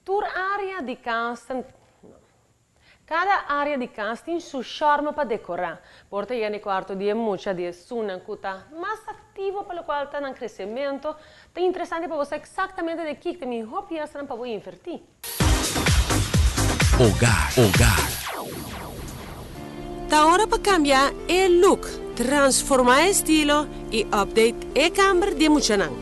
Tur area di cas, cada area di cas tin su charme pa decora. Por ta den cuarto di mucha, di esunnan cu ta mas activo, pa locual ta den crecemento. Ta interesante pa bo exactamente di kico ta miho pieza pa inverti. Hogar, hogar. Ta ora pa cambia e look, transforma estilo y update e camber di muchanan.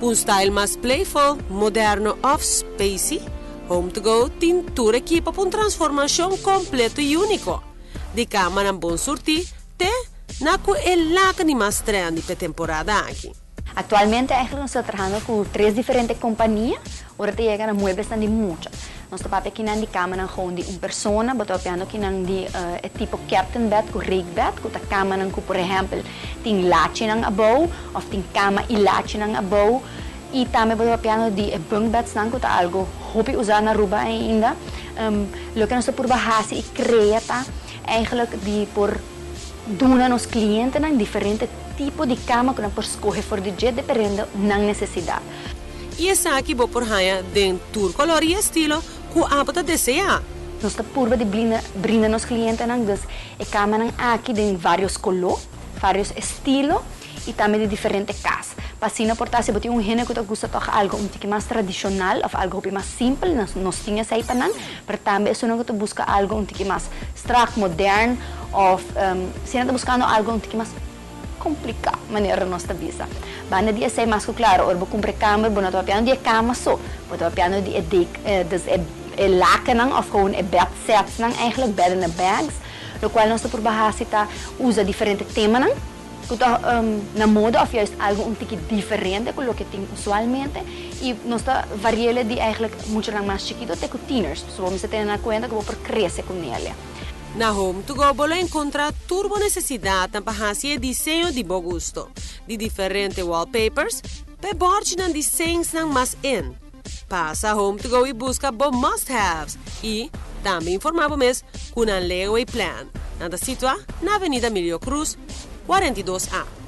Un style mas playful, moderno of spacey, Home to Go tin tur ekipo pa un transformacion completo y unico. Di cama na bon surti, te na cu e laken mas trendy pa e temporada aki. Actualmente eigenlijk nos ta trahando cu tres diferente compania, ora ta yega na muebles di mucha. Nos ta papia aki di cama gewoon di un persona, bo ta papiando aki di tipo captain bed cu rake bed, cu ta cama cu, por ehempel, tin lachinan abou, of tin cama y lachinan abou. Y tambe bo ta papiando di bunk beds nan, cu ta algo hopi usa na Aruba ainda. Loke nos ta purba haci y crea ta eigenlijk di por duna nos clientenan diferente tipo di cama cu nan por scoge for di dje dependiendo nan necesidad. Y esaki bo por haya den tur color y estilo cu abo ta desea. Nos ta purba di brinda nos clientenan dus e camanan aki den varios color, varios estilo y tambe di diferente cas. Pa asina por ta si bo tin un hende cu ta gusta toch algo un tiki mas tradicional of algo mas simpel, nos tin esey pa nan, pero tambe esunnan cu ta busca algo un tiki mas strak, modern of si nan ta buscando algo un tiki mas complica, manera nos ta bisa. Banda di esey mas claro, ora bo cumpra camber, bo no ta papiando di cama so, bo ta papiando di e dek, dus e lakennan of gewoon e bed sets nan eigenlijk, bed in a bags, locual nos ta purba haci ta usa diferente temanan, cu ta na moda of juist algo un tiki diferente cu loke tin usualmente y nos ta varia di eigenlijk mucho mas chikito te cu tieners. So bo tene na cuenta cu bo por crece cu ne. Na Home to Go bo lo encontra tur bo necesidad pa haci diseño di bo gusto, di diferente wallpapers, pa borchinan diseño mas in. Pasa Home to Go y busca bo must-haves y tambe informa bo mes cu un layaway plan. Nan ta situa na Avenida Emilio Cruz, 42A.